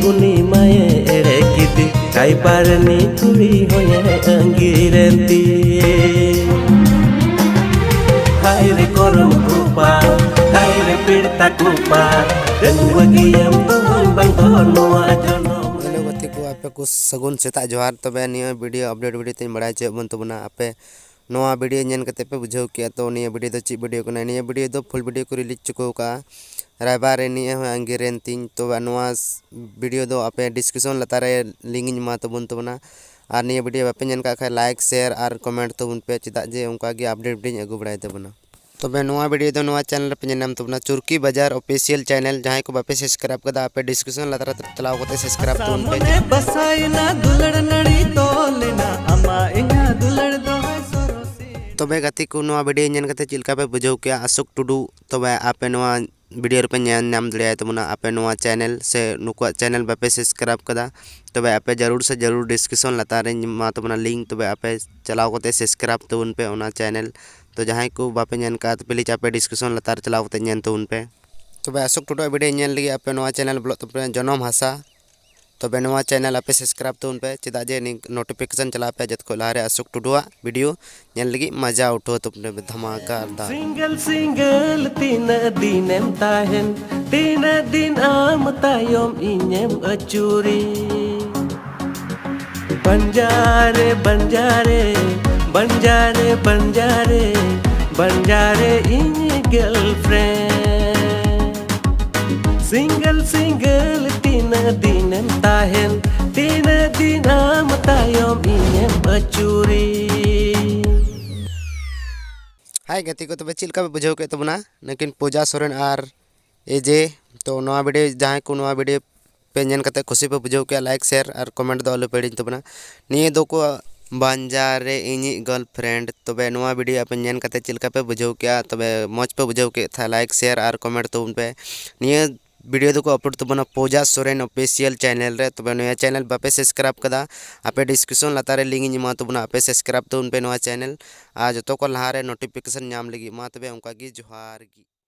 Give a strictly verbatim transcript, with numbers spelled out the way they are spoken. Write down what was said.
ᱩᱱᱤ ᱢᱟᱭᱮ ᱮᱲᱮ ᱠᱮᱫᱮ, ᱠᱟᱭᱵᱟᱨᱱᱤ ᱠᱩᱲᱤ ᱦᱚᱸᱭᱮ ᱟᱸᱜᱤᱨᱮᱱ ᱛᱤ᱾ ᱦᱟᱭ ᱨᱮ ᱠᱚᱨᱢ ᱠᱨᱩᱯᱟ, ᱦᱟᱭ ᱨᱮ ᱯᱤᱲᱛᱟ ᱠᱨᱩᱯᱟ, ᱰᱟᱺᱜᱩᱣᱟᱹ ᱜᱮᱭᱟᱢ ᱫᱚᱦᱚᱭ ᱵᱟᱝ ᱫᱚᱦᱚ ᱱᱚᱣᱟ ᱡᱚᱱᱚᱢ᱾ ᱦᱮᱞᱳ ᱜᱟᱛᱮ ᱠᱚ, ᱟᱯᱮ ᱠᱚ ᱥᱟᱹᱜᱩᱱ ᱥᱮᱛᱟᱜ ᱡᱚᱦᱟᱨ᱾ ᱛᱚᱵᱮ ᱱᱤᱭᱟᱹ ᱵᱷᱤᱰᱤᱭᱳ ᱟᱯᱰᱮᱴ ᱵᱷᱤᱰᱤᱭᱳ ᱛᱮᱧ ᱵᱟᱲᱟᱭ ᱦᱚᱪᱚᱭᱮᱫ ᱵᱚᱱ ᱛᱟᱵᱚᱱᱟ᱾ ᱟᱯᱮ ᱱᱚᱣᱟ ᱵᱷᱤᱰᱤᱭᱳ ᱧᱮᱞ ᱠᱟᱛᱮ ᱯᱮ ᱵᱩᱡᱷᱟᱹᱣ ᱠᱮᱜᱼᱟ ᱛᱚ ᱱᱤᱭᱟᱹ ᱵᱷᱤᱰᱤᱭᱳ ᱫᱚ ᱪᱮᱫ ᱵᱷᱤᱰᱤᱭᱳ ᱠᱟᱱᱟ᱾ ᱱᱤᱭᱟᱹ ᱵᱷᱤᱰᱤᱭᱳ ᱫᱚ ᱯᱷᱩᱞ ᱵᱷᱤᱰᱤᱭᱳ ᱠᱚ ᱨᱤᱞᱤᱡᱽ ᱪᱩᱠᱟᱹᱣ ᱠᱟᱜᱼᱟ᱾ ᱨᱟᱭᱵᱟᱨ ᱨᱤᱱᱤᱡ ᱦᱚᱸ ᱟᱸᱜᱤᱨᱮᱱ ᱛᱤᱧ᱾ ᱛᱚᱵᱮ ᱱᱚᱣᱟ ᱵᱷᱤᱰᱤᱭᱳ ᱫᱚ ᱟᱯᱮ ᱰᱤᱥᱠᱨᱤᱯᱥᱚᱱ ᱞᱟᱛᱟᱨ ᱨᱮ ᱞᱤᱝᱠ ᱤᱧ ᱮᱢᱟ ᱛᱟᱵᱚᱱ ᱛᱟᱵᱚᱱᱟ᱾ ᱟᱨ ᱱᱤᱭᱟᱹ ᱵᱷᱤᱰᱤᱭᱳ ᱵᱟᱯᱮ ᱧᱮᱞ ᱠᱟᱜ ᱠᱷᱟᱡ ᱞᱟᱭᱤᱠ, ᱥᱮᱭᱟᱨ ᱟᱨ ᱠᱚᱢᱮᱱᱴ ᱛᱟᱵᱚᱱ ᱯᱮ, ᱪᱮᱫᱟᱜ ᱡᱮ ᱚᱱᱠᱟ ᱜᱮ ᱟᱯᱰᱮᱴ ᱵᱷᱤᱰᱤᱭᱳᱧ ᱟᱹᱜᱩ ᱵᱟᱲᱟᱭ ᱛᱟᱵᱚᱱᱟ᱾ ᱛᱚᱵᱮ ᱱᱚᱣᱟ ᱵᱷᱤᱰᱤᱭᱳ ᱫᱚ ᱱᱚᱣᱟ ᱪᱮᱱᱮᱞ ᱨᱮᱯᱮ ᱧᱮᱞ ᱧᱟᱢ ᱛᱟᱵᱚᱱᱟ, ᱪᱩᱨᱠᱤ ᱵᱟᱡᱟᱨ ᱚᱯᱷᱤᱥᱤᱭᱟᱞ ᱪᱮᱱᱮᱞ᱾ ᱡᱟᱦᱟᱸᱭ ᱠᱚ ᱵᱟᱯᱮ ᱥᱟᱵᱥᱠᱨᱟᱭᱤᱵ ᱠᱟᱫᱟ, ᱟᱯᱮ ᱰᱤᱥᱠᱨᱤᱯᱥᱚᱱ ᱞᱟᱛᱟᱨ ᱨᱮ ᱪᱟᱞᱟᱣ ᱠᱟᱛᱮ ᱥᱟᱵᱥᱠᱨᱟᱭᱤᱵ ᱛᱟᱵᱚᱱ ᱯᱮ᱾ ᱢᱚᱱᱮ ᱵᱟᱥᱟᱭᱮᱱᱟ, ᱫᱩᱞᱟᱹᱲ ᱱᱟᱹᱲᱤ ᱛᱚᱞᱮᱱᱟ, ᱟᱢᱟᱜ ᱤᱧᱟᱹᱜ ᱫᱩᱞᱟᱹᱲ ᱫᱚ ᱦᱚᱭ ᱥᱚᱨᱚᱥᱤ᱾ ᱛᱚᱵᱮ ᱜᱟᱛᱮ ᱠᱚ, ᱱᱚᱣᱟ ᱵᱷᱤᱰᱤᱭᱳ ᱧᱮᱞ ᱠᱟᱛᱮ ᱪᱮᱫ ᱞᱮᱠᱟ ᱯᱮ ᱵᱩᱡᱷᱟᱹᱣ ᱠᱮᱜᱼᱟ ᱟᱥᱳᱠ ᱴᱩᱰᱩ? ᱛᱚᱵᱮ ᱟᱯᱮ ᱱᱚᱣᱟ ᱵᱷᱤᱰᱤᱭᱳ ᱨᱮᱯᱮ ᱧᱮᱞ ᱧᱟᱢ ᱫᱟᱲᱮᱭᱟᱭ ᱛᱟᱵᱚᱱᱟ ᱟᱯᱮ ᱱᱚᱣᱟ ᱪᱮᱱᱮᱞ ᱥᱮ ᱱᱩᱠᱩᱣᱟᱜ ᱪᱮᱱᱮᱞ ᱵᱟᱯᱮ ᱥᱟᱵᱥᱠᱨᱟᱭᱤᱵ ᱠᱟᱫᱟ᱾ ᱛᱚᱵᱮ ᱟᱯᱮ ᱡᱟᱹᱨᱩᱲ ᱥᱮ ᱡᱟᱹᱨᱩᱲ ᱰᱤᱥᱠᱨᱤᱯᱥᱚᱱ ᱞᱟᱛᱟᱨ ᱨᱮᱧ ᱮᱢᱟ ᱛᱟᱵᱚᱱᱟ ᱞᱤᱝᱠ, ᱛᱚᱵᱮ ᱟᱯᱮ ᱪᱟᱞᱟᱣ ᱠᱟᱛᱮ ᱥᱟᱵᱥᱠᱨᱟᱭᱤᱵ ᱛᱟᱵᱚᱱ ᱯᱮ ᱚᱱᱟ ᱪᱮᱱᱮᱞ᱾ ᱛᱚ ᱡᱟᱦᱟᱸᱭ ᱠᱚ ᱵᱟᱯᱮ ᱧᱮᱞ ᱠᱟᱜᱼᱟ, ᱯᱞᱤᱡᱽ ᱟᱯᱮ ᱰᱤᱥᱠᱨᱤᱯᱥᱚᱱ ᱞᱟᱛᱟᱨ ᱪᱟᱞᱟᱣ ᱠᱟᱛᱮ ᱧᱮᱞ ᱛᱟᱵᱚᱱ ᱯᱮ᱾ ᱛᱚᱵᱮ ᱟᱥᱳᱠ ᱴᱩᱰᱩᱣᱟᱜ ᱵᱷᱤᱰᱤᱭᱳ ᱧᱮᱞ ᱞᱟᱹᱜᱤᱫ ᱟᱯᱮ ᱱᱚᱣᱟ ᱪᱮᱱᱮᱞ ᱵᱚᱞᱚᱜ ᱛᱟᱯᱮ ᱡᱚᱱᱚᱢ ᱦᱟᱥᱟ᱾ ᱛᱚᱵᱮ ᱱᱚᱣᱟ ᱪᱮᱱᱮᱞ ᱟᱯᱮ ᱥᱟᱵᱥᱠᱨᱟᱭᱤᱵ ᱛᱟᱵᱚᱱ ᱯᱮ, ᱪᱮᱫᱟᱜ ᱡᱮ ᱱᱤᱝ-, ᱱᱳᱴᱤᱯᱷᱤᱠᱮᱥᱚᱱ ᱪᱟᱞᱟᱜ ᱯᱮ ᱡᱚᱛᱚ ᱠᱷᱚᱱ ᱞᱟᱦᱟᱨᱮ ᱟᱥᱳᱠ ᱴᱩᱰᱩᱣᱟᱜ ᱵᱷᱤᱰᱤᱭᱳ ᱧᱮᱞ ᱞᱟᱹᱜᱤᱫ ᱢᱟᱡᱟ ᱩᱴᱷᱟᱹᱣ ᱛᱟᱵᱚᱱ ᱯᱮ ᱫᱷᱟᱢᱟᱠᱟᱨ ᱫᱟᱨ᱾ ᱥᱤᱝᱜᱮᱞ ᱥᱤᱝᱜᱮᱞ ᱛᱤᱱᱟᱹᱜ ᱫᱤᱱᱮᱢ ᱛᱟᱦᱮᱱ, ᱛᱤᱱᱟᱹᱜ ᱫᱤᱱ ᱟᱢ ᱛᱟᱭᱚᱢ ᱤᱧᱮᱢ ᱟᱹᱪᱩᱨᱤ᱾ ᱵᱟᱧᱡᱟᱨᱮ, ᱵᱟᱧᱡᱟᱨᱮ, ᱵᱟᱧᱡᱟᱨᱮ, ᱵᱟᱧᱡᱟᱨᱮ, ᱵᱟᱧᱡᱟᱨᱮ ᱤᱧ ᱜᱟᱨᱞᱯᱷᱨᱮᱱᱰ᱾ ᱥᱤᱝᱜᱮᱞ ᱥᱤᱝᱜᱮᱞ ᱛᱤᱱᱟᱹᱜ ᱫᱤᱱᱮᱢ ᱛᱟᱦᱮᱱ, ᱛᱤᱱᱟᱹᱜ ᱫᱤᱱ ᱟᱢ ᱛᱟᱭᱚᱢ ᱤᱧᱮᱢ ᱟᱹᱪᱩᱨᱤ᱾ ᱦᱟᱭ ᱜᱟᱛᱮ ᱠᱚ, ᱛᱚᱵᱮ ᱪᱮᱫ ᱞᱮᱠᱟ ᱯᱮ ᱵᱩᱡᱷᱟᱹᱣ ᱠᱮᱫ ᱛᱟᱵᱚᱱᱟ ᱱᱩᱠᱤᱱ ᱯᱩᱡᱟ ᱥᱚᱨᱮᱱ ᱟᱨ ᱮᱡᱮ? ᱛᱚ ᱱᱚᱣᱟ ᱵᱷᱤᱰᱤᱭᱳ, ᱡᱟᱦᱟᱸᱭ ᱠᱚ ᱱᱚᱣᱟ ᱵᱷᱤᱰᱤᱭᱳ ᱯᱮ ᱧᱮᱞ ᱠᱟᱛᱮ ᱠᱩᱥᱤ ᱯᱮ ᱵᱩᱡᱷᱟᱹᱣ ᱠᱮᱜᱼᱟ, ᱞᱟᱭᱤᱠ, ᱥᱮᱭᱟᱨ ᱟᱨ ᱠᱚᱢᱮᱱᱴ ᱫᱚ ᱟᱞᱚ ᱯᱮ ᱦᱤᱲᱤᱧ ᱛᱟᱵᱚᱱᱟ᱾ ᱱᱤᱭᱟᱹ ᱫᱚᱠᱚ ᱵᱟᱧᱡᱟᱨᱮ ᱤᱧᱤᱡ ᱜᱟᱨᱞᱯᱷᱨᱮᱱᱰ᱾ ᱛᱚᱵᱮ ᱱᱚᱣᱟ ᱵᱷᱤᱰᱤᱭᱳ ᱟᱯᱮ ᱧᱮᱞ ᱠᱟᱛᱮ ᱪᱮᱫ ᱞᱮᱠᱟ ᱯᱮ ᱵᱩᱡᱷᱟᱹᱣ ᱠᱮᱜᱼᱟ? ᱛᱚᱵᱮ ᱢᱚᱡᱽ ᱯᱮ ᱵᱩᱡᱷᱟᱹᱣ ᱠᱮᱫ ᱠᱷᱟᱡ ᱞᱟᱭᱤᱠ, ᱥᱮᱭᱟᱨ ᱟᱨ ᱠᱚᱢᱮᱱᱴ ᱛᱟᱵᱚᱱ ᱯᱮ᱾ ᱱᱤᱭᱟᱹ ᱵᱷᱤᱰᱤᱭᱳ ᱫᱚᱠᱚ ᱟᱯᱞᱳᱰ ᱛᱟᱵᱚᱱᱟ ᱯᱩᱡᱟ ᱥᱚᱨᱮᱱ ᱚᱯᱷᱤᱥᱤᱭᱟᱞ ᱪᱮᱱᱮᱞ ᱨᱮ᱾ ᱛᱚᱵᱮ ᱱᱤᱭᱟᱹ ᱪᱮᱱᱮᱞ ᱵᱟᱯᱮ ᱥᱟᱵᱥᱠᱨᱟᱭᱤᱵ ᱠᱟᱫᱟ, ᱟᱯᱮ ᱰᱤᱥᱠᱨᱤᱯᱥᱚᱱ ᱞᱟᱛᱟᱨ ᱨᱮ ᱞᱤᱝᱠ ᱤᱧ ᱮᱢᱟ ᱛᱟᱵᱚᱱᱟ, ᱟᱯᱮ ᱥᱟᱵᱥᱠᱨᱟᱭᱤᱵ ᱛᱟᱵᱚᱱ ᱯᱮ ᱱᱚᱣᱟ ᱪᱮᱱᱮᱞ᱾ ᱟᱨ ᱡᱚᱛᱚ ᱠᱷᱚᱱ ᱞᱟᱦᱟᱨᱮ ᱱᱳᱴᱤᱯᱷᱤᱠᱮᱥᱚᱱ ᱧᱟᱢ ᱞᱟᱹᱜᱤᱫ᱾ ᱢᱟ ᱛᱚᱵᱮ ᱚᱱᱠᱟ ᱜᱮ, ᱡᱚᱦᱟᱨ ᱜᱮ᱾